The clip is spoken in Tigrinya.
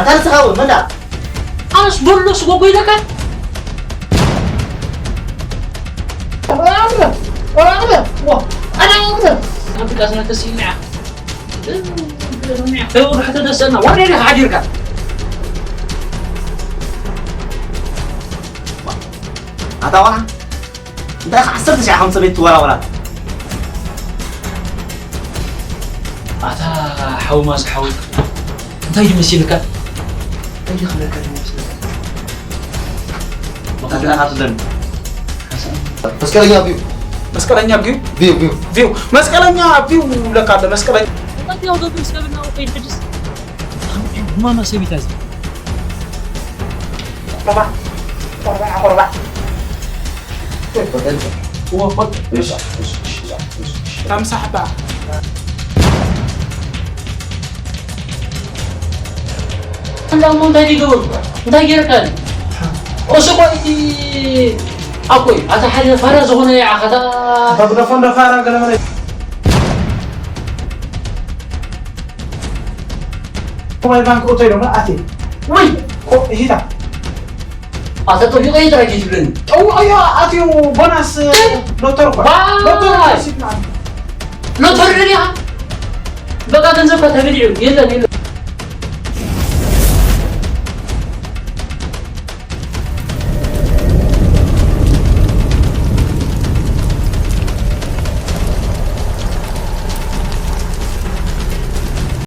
ኣታ ንስኻ እውን መን ደኣ? ኣነስ በሎ ስጎጎ ኢለካ። ኣንተ ቃስና ተስሚዓ። ተው፣ ተደሰና። ወደ ሓዲርካ። ኣታ ቆልዓ፣ እንታይ ኢኻ ዓሰርተ ሺሕ ከም ሰበይቲ ትወራወራ? ኣታ ሓው ማዝ ሓው፣ እንታይ ድዩ መሲልካ? እንታይ ድዩ ክብለካ ድዩ መሲልካ? መኸተና ትብለኒ። መስቀለኛ ቪው። መስቀለኛ ቪው? ቪው፣ ቪው። ቪው። መስቀለኛ ቪው ይብለካ ኣሎ፣ መስቀለኛ። እንታይ ያው ገብር ሰብና ወይ ሕድስ። ማማ ሰቢታ እዚ። ቆርባዕ፣ ቆርባዕ፣ ቆርባዕ። ወፈት። እሺ፣ እሺ፣ እሺ፣ እሺ። ሓምሳ ሓባ። እንዳ እሞ እንታይ ይገብር? እንታይ ገይርካ? እሱ እኮ እቲ ኣኮይ፣ ኣታ ሓደ ፋራ ዝኾነ ይዓኸታ። ተግደፎ እንደ ፋራ ገለ መለ። ሞባይል ባንክ ቁጥር ኢሎም ኣትየ። ወይ! ኮ-፣ ሂታ። ኣታ ጠፊቑ እዩ ጥራይ ትብለኒ። ጠው ኣዮ ኣትዩ ቦናስ እ? ሎተር እኮ። ዋይ! ሎተር እኮ ሲት ማለት። ሎተር ደሊኻ? በቃ ገንዘብካ ተበሊዑ። የለን፣ የለን።